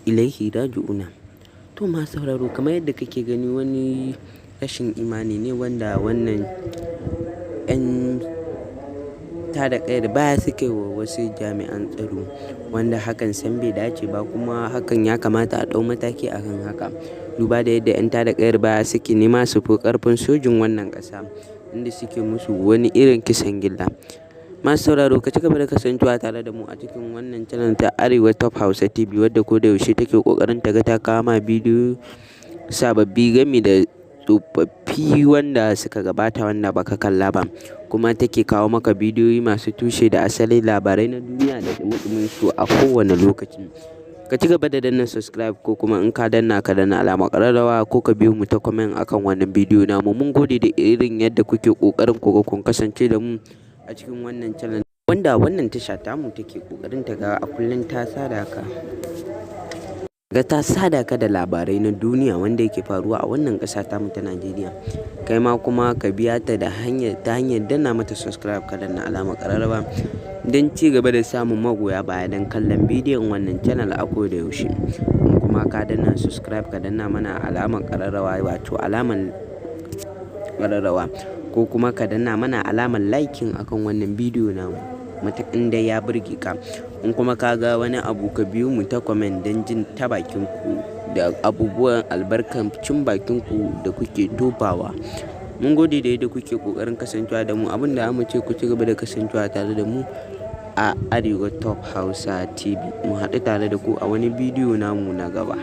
Ilaihi raji'una. To, masu sauraro, kamar yadda kake gani, wani rashin imani ne wanda wannan 'yan tada ƙayar baya suka yi wa wasu jami'an tsaro, wanda hakan sam bai dace ba, kuma hakan ya kamata a ɗau mataki akan haka, duba da yadda 'yan tada ƙayar baya suke nema su fi ƙarfin sojin wannan ƙasa, inda suke musu wani irin kisan gilla. Masu sauraro, ka ci gaba da kasancewa tare da mu a cikin wannan channel ta Arewa Top Hausa TV, wadda ko da yaushe take ƙoƙarin ta ga ta kawo ma bidiyo sababbi gami da tsofaffi wanda suka gabata wanda baka kalla ba, kuma take kawo maka bidiyoyi masu tushe da asalin labarai na duniya da ɗumi su a kowane lokaci. Ka ci gaba da danna subscribe, ko kuma in ka danna, ka danna alamar ƙararrawa, ko ka biyo mu ta comment akan wannan bidiyo namu. Mun gode da irin yadda kuke ƙoƙarin ku ga kun kasance da mu a cikin wannan channel, wanda wannan tasha tamu take ƙoƙarin ta ga a kullum ta sada ka da labarai na duniya wanda yake faruwa a wannan ƙasa tamu ta Najeriya. Kai ma kuma ka biya ta da hanyar ta hanyar danna mata subscribe, ka danna alamar ƙararrawa don ci gaba da samun magoya baya don kallon bidiyon wannan channel a koda yaushe. In kuma ka danna subscribe, ka danna mana alamar ƙararrawa, wato alamar ƙararrawa, ko kuma ka danna mana alamar liking akan wannan bidiyo namu, matuƙin dai ya burge ka. In kuma ka ga wani abu, ka biyo mu ta comment don jin ta bakin ku da abubuwan albarkacin bakin ku da kuke tofawa. Mun gode da yadda kuke ƙoƙarin kasancewa da mu. Abin da mu ce, ku ci gaba da kasancewa tare da mu a Arewa Top Hausa TV. Mu haɗu tare da ku a wani bidiyo namu na gaba.